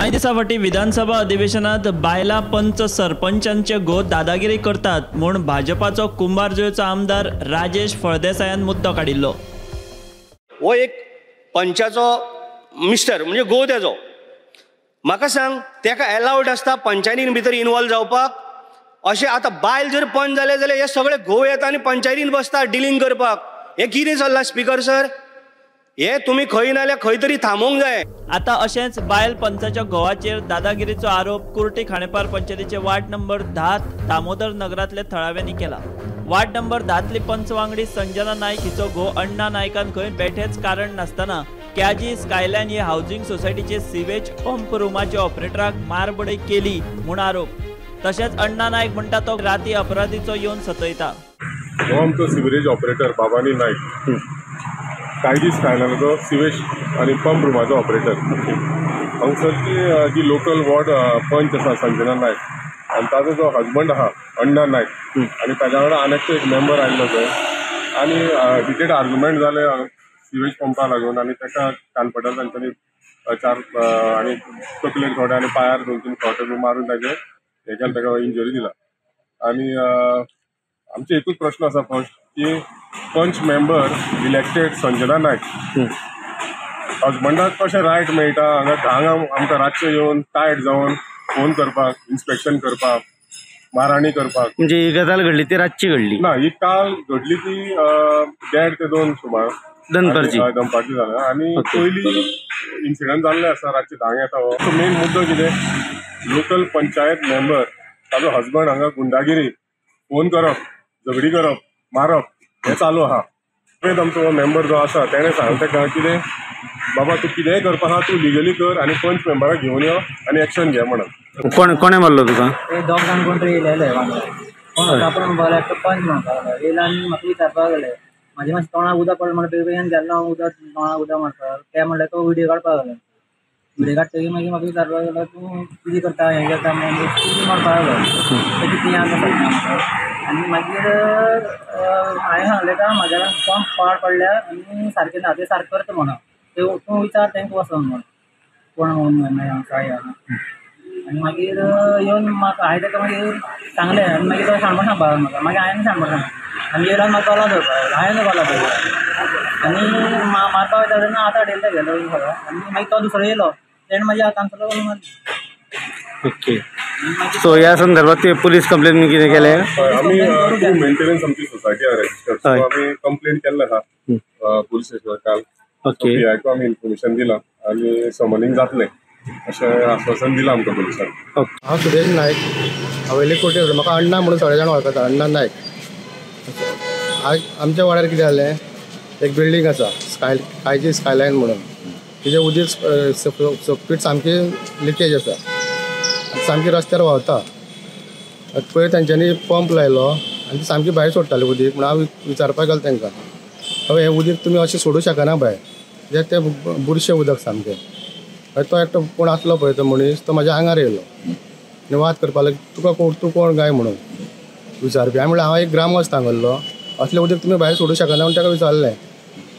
कांय दिसां फाटीं विधानसभा अधिवेशनात बायलां पंच सरपंचांचे घोव दादागिरी करतात म्हूण भाजपाचो कुंभारजुवेचो आमदार राजेश फळदेसायान मुद्दो काडिल्लो. हो एक पंचाचो मिस्टर म्हणजे घोव तेजो, म्हाका सांग तेका एलावड आसता पंचायतीन भितर इनवॉल्व जावपाक? अशें आतां बायल जर पंच जाले जाल्यार हे सगळे घोव येता आनी पंचायतीन बसता डिलींग करपाक. हें कितें चल्लां स्पिकर सर? हे तुमी खंय ना जाल्यार खंय तरी थांबोवंक जाय. आतां अशेंच बायल पंचाच्या घोवाचेर दादागिरीचो आरोप कुर्टी खांडेपार पंचायतीचे वार्ड नंबर 10 दामोदर नगरांतल्या थळाव्यांनी केला. वार्ड नंबर 10तली पंच वांगडी संजना नायक हिचो घोव अण्णा नायकान खंय बेठेच कारण नासतना क्याजी स्कायलायन हे हावजिंग सोसायटीचे सिवेज पंप रुमाच्या ऑपरेटराक मारबडय केली म्हूण आरोप. तशेंच अण्णा नायक म्हणटा तो राती अपराधीचो येवन सतयता. हो आमचो सिवरेज ऑपरेटर बाबानी नायक कायजी स्कायलायनाचो सिवेज आनी पंप रुमाचो ऑपरेटर. हांगसरची जी लोकल वॉर्ड पंच आसा संजना नायक आनी ताजो जो हजबंड आहा अण्णा नायक आनी ताज्या वांगडा आनी एक मेंबर आयिल्लो थंय आनी हिटेड आर्ग्युमेंट जाले सिवेज पंपा लागून आनी ताका कानपटार तांच्यांनी 4 आनी तकलेर थोडे आनी पांयार 2-3 खोटे बी मारून ताजे हे केलें, ताका इंजरी दिला. आनी आमचे एकूच प्रश्न आसा फर्स्ट की पंच मेंबर इलेक्टेड संजना नायक हजबंडाक कशें रायट मेळटा हांगा धांक आमकां रातचें येवन टायट जावन फोन करपाक, इन्स्पेक्शन करपाक, माराणी करपाक? म्हणजे ही गजाल घडली ती रातची घडली ना, ही काल घडली ती 1:30 ते 2 सुमार दनपारची दनपारची जालें. आनी पयली इन्सिडंट जाल्ले आसा रातचे धांक येता. हो मेन मुद्दो कितें, लोकल पंचायत मेंबर ताजो हजबंड हांगा गुंडागिरी, फोन करप, झगडी करप, मारप हें चालू आहा. आमचो मेंबर जो आसा तेणें सांगलें ताका कितें, बाबा तूं कितेंय करपा आहा तूं लिगली कर आनी पंच मेंबराक घेवन यो आनी एक्शन घे म्हणून. कोण कोणें मारलो तुका? ते दोग जाण कोण तरी येयलेले वांगडा, कोण आपूण म्हणपाक लागलो पंच म्हणपाक लागलो. येयले आनी म्हाका विचारपाक लागले, म्हाजे मातशें तोंडाक उदक पडलें म्हणून बेगीन गेल्लो हांव उदक तोंडाक उदक मारपाक. ते म्हणल्यार तो व्हिडियो काडपाक लागलो. व्हिडियो काडटकीर मागीर म्हाका विचारपाक लागलो तूं कितें करता हें करता म्हणून कितें म्हणपाक लागलो. तेजी ती आमकां सांगता. आनी मागीर हांवें सांगलें का म्हाज्या पंप पाड पडल्या आनी सारकें ना तें सारकें करता म्हणून ते तूं विचार तांकां वचोन म्हणून कोण म्हणून हांगा. आनी मागीर येवन म्हाका हांवें ताका मागीर सांगलें आनी मागीर तो शाणपण सांगपाक लागलो म्हाका. मागीर हांवें शाणपण सांगलें आनी येयलो म्हाका गलो धरपाक लागलो, हांवें गलो धरलो आनी मारपाक वयता तेन्ना आतां अडयलें गेलो सगळो. आनी मागीर तो दुसरो येयलो तेणें म्हाज्या हातांतलो गलो मारलो. ओके, सो ह्या संदर्भात ते पुलीस कंप्लेन कितें केलें? आमी टू मेंटेनन्स आमची सोसायटी आहा रजिस्टर्ड, सो आमी कंप्लेन केल्लें आहा पुलीस स्टेशनार काल. ओके, पी आयकू आमी इन्फॉर्मेशन दिलां आनी समनिंग जातलें अशें आश्वासन दिलां आमकां पुलिसान. हांव सुरेश नायक, हवेली कोटी. म्हाका अण्णा म्हणून सगळे जाण वळखता, अण्णा नायक. आज आमच्या वाड्यार कितें जालें, एक बिल्डींग आसा कायजी स्कायलायन म्हणून, तिजें उदीक सोपीट सामकी लिकेज आसा, सामकी रस्त्यार व्हांवता. पयर तेंच्यांनी पंप लायलो आनी सामकी भायर सोडटाले उदीक. म्हणून हांव विचारपाक गेलो तांकां, बाबा हें उदीक तुमी अशें सोडूं शकना भायर, कित्याक तें बुरशें उदक सामकें. मागीर तो एकटो कोण आसलो पळय तो मनीस, तो म्हाज्या आंगार येयलो आनी वाद करपाक लागलो, तुका कोण, तूं कोण काय म्हणून विचारपी. हांवें म्हणलें हांव एक ग्रामस्थ हांगल्लो, असलें उदीक तुमी भायर सोडूं शकना म्हणून ताका विचारलें.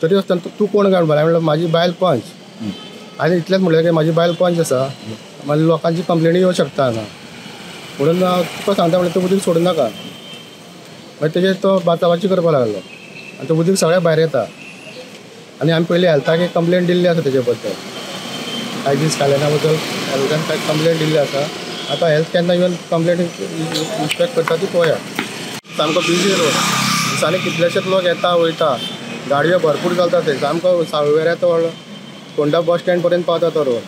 तरी आसतना तूं कोण काय म्हणलें, हांवें म्हणलें म्हाजी बायल पंच. आनी इतलेंच म्हणलें की म्हाजी बायल पंच आसा, मागीर लोकांची कंप्लेनी येवं शकता हांगा, म्हणून तुका सांगता म्हणलें तूं उदीक सोडूं नाका. मागीर तेजेर तो बाचाबाची करपाक लागलो आनी तें उदीक सगळें भायर येता. आनी आमी पयलीं हेल्थाक एक कंप्लेन दिल्ली आसा तेजे बद्दल, कांय स्कायलायना बद्दल हेल्थान कांय कंप्लेन दिल्ली आसा. आतां हेल्थ केन्ना येवन कंप्लेन इन्स्पेक्ट करता ती पळोवया. सामको बिजी रोड, दिसांनी कितलेशेच लोक येता वयता, गाडयो भरपूर चलता थंय, सामको सावयवेऱ्या तो फोंडा बस स्टँड पर्यंत पावता तो रोड.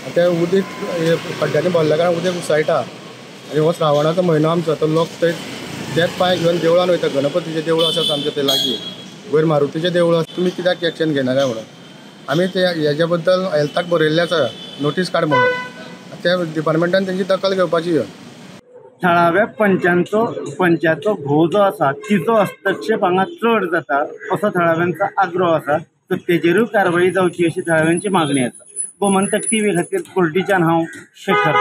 आनी तें उदीक खड्ड्यांनी भरल्या कारणान उदीक उसळटा. आनी हो श्रावणाचो म्हयनो आमचो, तो लोक थंय तेच पांय घेवन देवळान वयता. गणपतीचें देवूळ आसा आमचें थंय लागीं, वयर मारुतीचें देवूळ आसा. तुमी कित्याक एक्शन घेना काय म्हणून आमी ते हेज्या बद्दल हेल्थाक बरयल्लें आसा नोटीस काड म्हणून, त्या डिपार्टमेंटान तेंची दखल घेवपाची. थळाव्या पंचाचो घोव जो आसा तिचो हस्तक्षेप हांगा चड जाता असो थळाव्यांचो आग्रो आसा, तर तेजेरूय कारवाई जावची अशी थळाव्यांची मागणी आसा. गोमंतक टीव्ही खातीर कुर्टीच्यान हांव शेखर.